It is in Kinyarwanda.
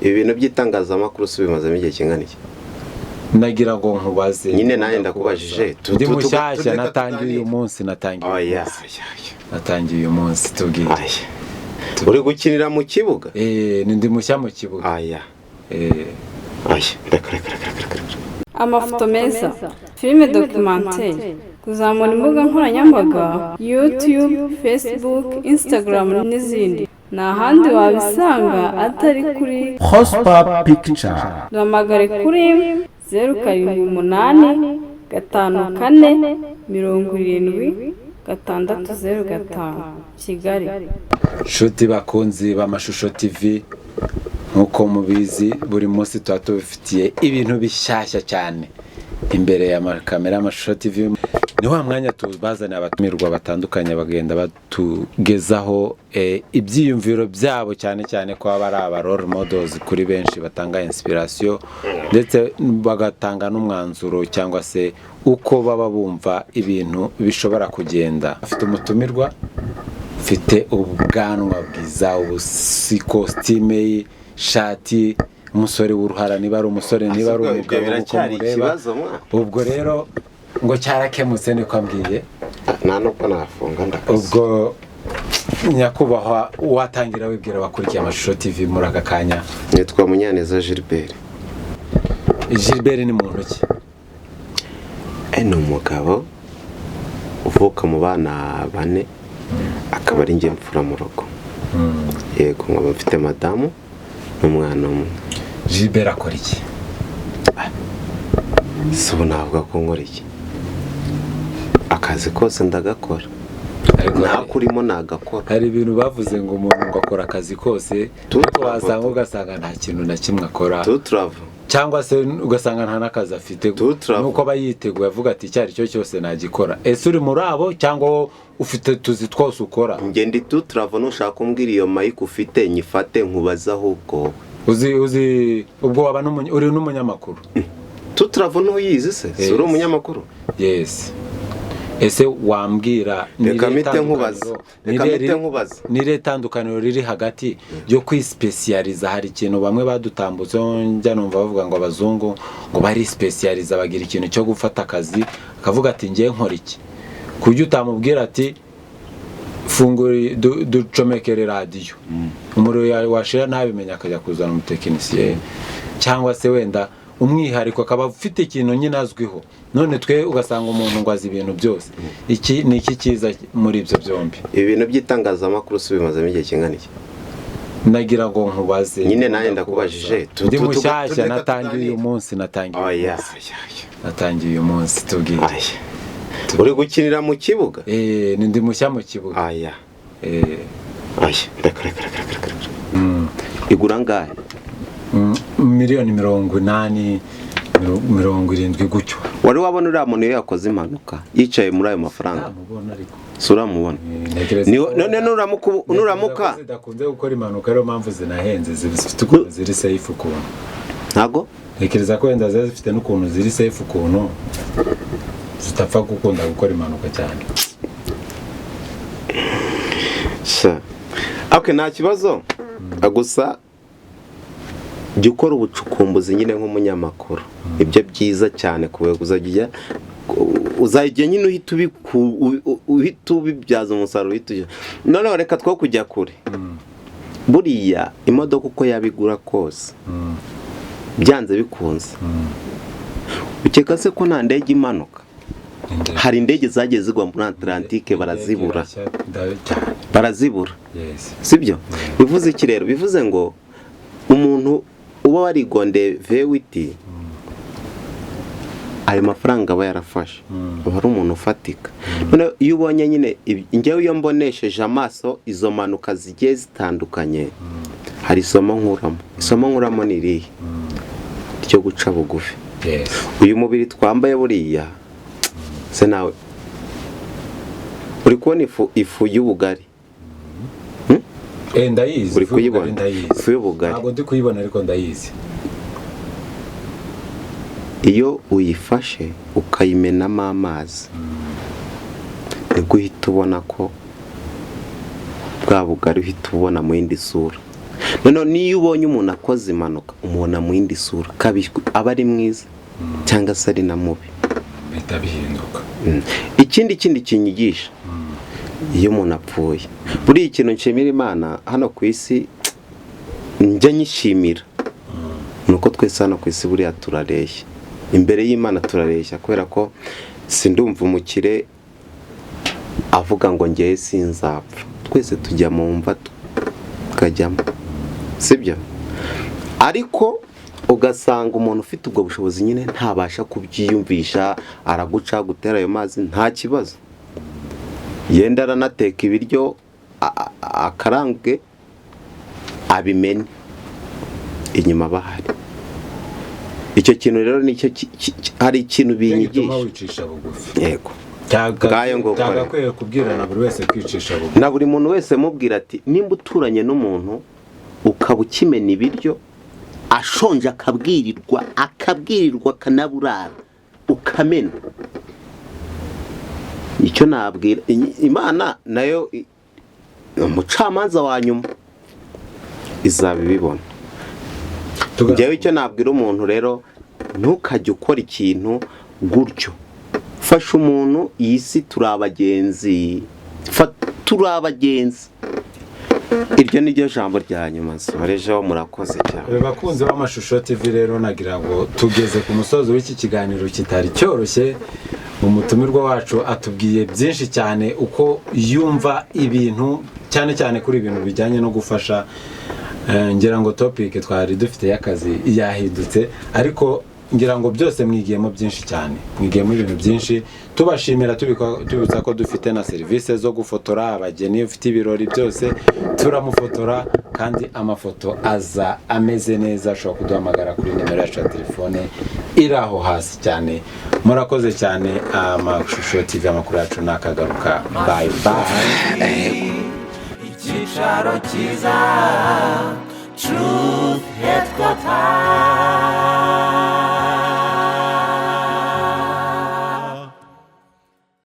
Ibi bintu by'itangazamakuru si bimazemo igihe kingana iki? Nagira ngo nkubaze. Nyine nanjye ndakubajije. Ndi mushyashya, natangiye uyu munsi, natangiye uyu Oya. munsi, natangiye uyu munsi, tubwire. Aya, uri gukinira mu kibuga? Eh, ni ndi mushya mu kibuga. Aya. Eh. Aya, reka, reka, reka, reka, reka. Amafoto meza, filime documentaire, kuzamura imbuga nkoranyambaga, YouTube, Facebook, Instagram n'izindi, nta handi wabisanga atari kuri Prosper Picture. Duhamagare kuri 0785 47 06 05, Kigali. Nshuti bakunzi b'Amashusho TV, nk'uko mubizi, buri munsi tuba tubifitiye ibintu bishyashya cyane imbere ya kamera y'Amashusho TV. Ni wa mwanya tubazanira abatumirwa batandukanye, bagenda batugezaho ibyiyumviro byabo, cyane cyane ko baba ari aba role models kuri benshi, batanga inspiration ndetse bagatanga n'umwanzuro cyangwa se uko baba bumva ibintu bishobora kugenda. Afite umutumirwa ufite ubwanwa bwiza, ubusi, kositime, ishati, umusore w'uruhara, niba ari umusore, niba ari Ahubwo ibyo umugabo, uko biracyari mureba. ikibazo mwa. Ubwo rero ngo cyarakemutse, niko ambwiye. Nta nubwo nafunga, ndakaze. Ubwo nyakubahwa, watangira wibwira abakurikiye Amashusho TV muri aka kanya. Nitwa Munyaneza Gilbert. Gilbert ni muntu ki? Ni umugabo uvuka mu bana bane, akaba ari njye mfura mu rugo. Yego, nkaba mfite madamu n'umwana umwe. Gilbert akora iki? Si ubu navuga ko nkora iki? Akazi kose ndagakora. Ariko Ntakurimo nagakora. hari ibintu bavuze ngo umuntu ngo akora akazi kose, ariko wasanga ugasanga nta kintu na kimwe akora, Tuturava. cyangwa se ugasanga nta n'akazi afite, Tuturava. nuko aba yiteguye avuga ati: "Icyo ari cyo cyose nagikora." Ese uri muri abo cyangwa wowe ufite utuzi twose ukora? Njye ndi tuturava. Nushaka kumbwira iyo mic ufite nyifate nkubaze ahubwo wowe. Uzi ubwo waba uri n'umunyamakuru? Tuturava ntuyizi se? Si uri Yes. umunyamakuru? Yes. Ese wambwira ni Reka irihe mpite nkubaza. Reka mpite nkubaza. ni irihe tandukaniro riri hagati yo kwisipesiyariza? Hari ikintu bamwe badutambutseho, njya numva bavuga ngo abazungu ngo barisipesiyariza, bagira ikintu cyo gufata akazi, akavuga ati: "Ngiye nkora iki," ku buryo utamubwira ati: "Fungura, ducomekere radiyo," umuriro washira ntabimenya, akajya kuzana umutekinisiye, cyangwa se wenda umwihariko akaba afite ikintu nyine azwiho. None twe ugasanga umuntu ngo azi ibintu byose. Iki ni iki cyiza muri ibyo byombi? Ibi bintu by'itangazamakuru si bimazemo igihe kingana iki? Nagira ngo nkubaze. Nyine nanjye ndakubajije. Ndi mushyashya, natangiye uyu tuganire. munsi, natangiye uyu Oya. munsi, Oya. natangiye uyu munsi, tubwire. Aya, uri gukinira mu kibuga? Eh, ni ndi mushya mu kibuga. Aya. Eh. Aya, reka, reka, reka, reka, reka. Igura angahe? Miliyoni 80, 70 gutyo. Wari wabona uriya muntu iyo yakoze impanuka yicaye muri ayo mafaranga? Namubona ariko. Si uramubona? Ntekereza None nuramuka nuramuka ko zidakunze gukora impanuka, ariyo mpamvu zinahenze, zifite ukuntu ziri safe ukuntu. Ntago. Ntekereza ko wenda ziba zifite n'ukuntu ziri safe ukuntu, zitapfa gukunda gukora impanuka cyane. Sha, okay, nta kibazo. Gusa jya ukora ubucukumbuzi nyine nk'umunyamakuru, ibyo byiza cyane kuba uzajya nyine uhita ubibyaza umusaruro, uhita ujya. Noneho reka two kujya kure. Buriya imodoka uko yabigura kose, byanze bikunze, ukeka se ko nta ndege imanuka? Indege. Hari indege zagiye zigwa muri Atlantike, barazibura. Cyane. Barazibura. Yes. Sibyo? Bivuze iki rero? Bivuze ngo umuntu uba warigondeye V8, ayo mafaranga aba yarafashe, aba ari umuntu ufatika. Noneho iyo ubonye nyine njyewe iyo mbonesheje amaso izo mpanuka zigiye zitandukanye, hari isomo nkuramo. Isomo nkuramo ni irihe? Ryo guca bugufi. Uyu mubiri twambaye, buriya se nawe uri kubona ifu y'ubugari? Eh, ndayizi. Uri Ifu y'ubugari. kuyibona? Ndayizi. Ifu y'ubugari. Ntabwo ndi kuyibona, ariko ndayizi. Iyo uyifashe ukayimenamo amazi, nibwo uhita ubona ko bwa bugari uhita ubona mu yindi sura. Noneho niyo ubonye umuntu akoze impanuka, umubona mu yindi sura, aba ari mwiza cyangwa se ari na mubi. Bihita bihinduka. Ikindi kinyigisha, iyo umuntu apfuye, buriya ikintu nshimira Imana hano ku isi, njya nyishimira, ni uko twese hano ku isi buriya turareshya imbere y'Imana, turareshya, kubera ko sindumva umukire avuga ngo ngewe sinzapfa. Twese tujya mu mva, tukajyamo, sibyo? Ariko ugasanga umuntu ufite ubwo bushobozi nyine ntabasha kubyiyumvisha, araguca gutera ayo mazi nta kibazo, yenda aranateka ibiryo akarange abimene inyuma bahari. Icyo kintu rero nicyo hari ikintu Nicyo gituma binyigisha. wicisha bugufi. Yego. Ngayo nguko. Byagakwiye kubwirana buri wese kwicisha bugufi. Na buri muntu wese mubwira ati: nimba uturanye n'umuntu ukaba ukimena ibiryo ashonje, akabwirirwa, akabwirirwa, akanaburara, ukamena, icyo nabwira Imana nayo umucamanza wa nyuma izaba ibibona. Njyewe icyo nabwira umuntu rero, ntukajye ukora ikintu gutyo. Fasha umuntu, iyi si turi abagenzi, turi abagenzi. Iryo ni ryo jambo rya nyuma nsorejeho. Murakoze cyane. Bakunzi b'Amashusho TV rero, nagira ngo tugeze ku musozo w'iki kiganiro kitari cyoroshye. Umutumirwa wacu atubwiye byinshi cyane, uko yumva ibintu, cyane cyane kuri ibintu bijyanye no gufasha. Ngira ngo topic twari dufite y'akazi yahindutse, ariko ngira ngo byose mwigiyemo byinshi cyane, mwigiyemo ibintu byinshi. Tubashimira, tubibutsa ko dufite na serivisi zo gufotora abageni. Ufite ibirori byose turamufotora, kandi amafoto aza ameze neza. Ashobora kuduhamagara kuri nimero yacu ya telefone iri aho hasi cyane. Murakoze cyane. Amashusho TV, amakuru yacu nakagaruka. Bye bye. Icyicaro cyiza, Truth Headquarters.